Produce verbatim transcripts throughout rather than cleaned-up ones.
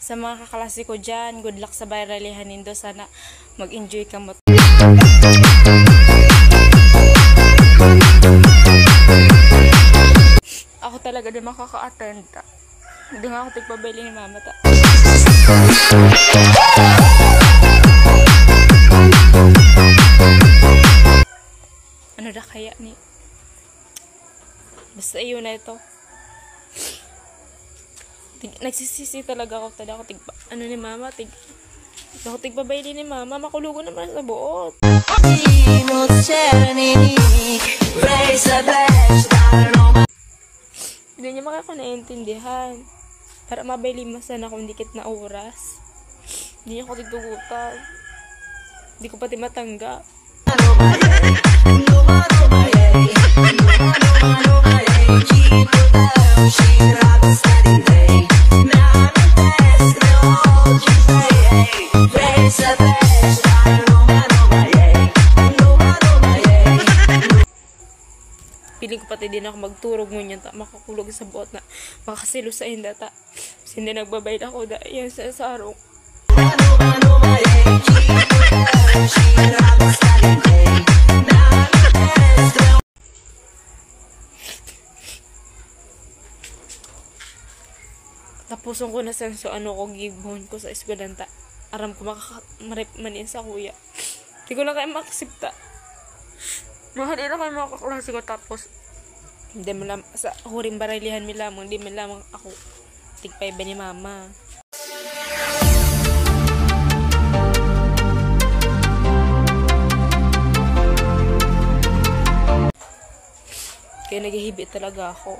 Sa mga kaklase ko dyan, good luck sa baralihan nindo. Sana mag-enjoy kamo. Ako talaga di makaka-attend. Di nga ako tigpabaili ni mama ta. Ano na kaya ni? Basta iyon na ito. Tig-, nagsisisi talaga ako. Tada ako tig-, ano ni mama, tig-, ako tigpabaili ni mama, makulogon naman sa buot. Hindi niya makako naiintindihan. Para mabaili mo sana kung dikit na oras. Hindi niya ako titugutan. Hindi ko pati matanggap. Piling ko pati din ako magturog ngunyan ta, makakulog sa buot na makasilo sa inda ta. Sindi nagbabayad ako da, yan sa sarong. Tapuson ko na sa, sa ano ko, gibon ko sa eskwelahan ta. Aram ko makaka-, marip man yan sa kuya. Di ko lang kayo makasipta. Mahal ina kayo mga kaklase ko, tapos hindi mo lang, sa huring baralihan mi lamang, di mo lamang ako tigpaiba ni mama. Kaya naghihibi talaga ako.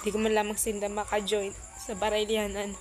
Di ko man lamang sinda maka-join sa baralihanan.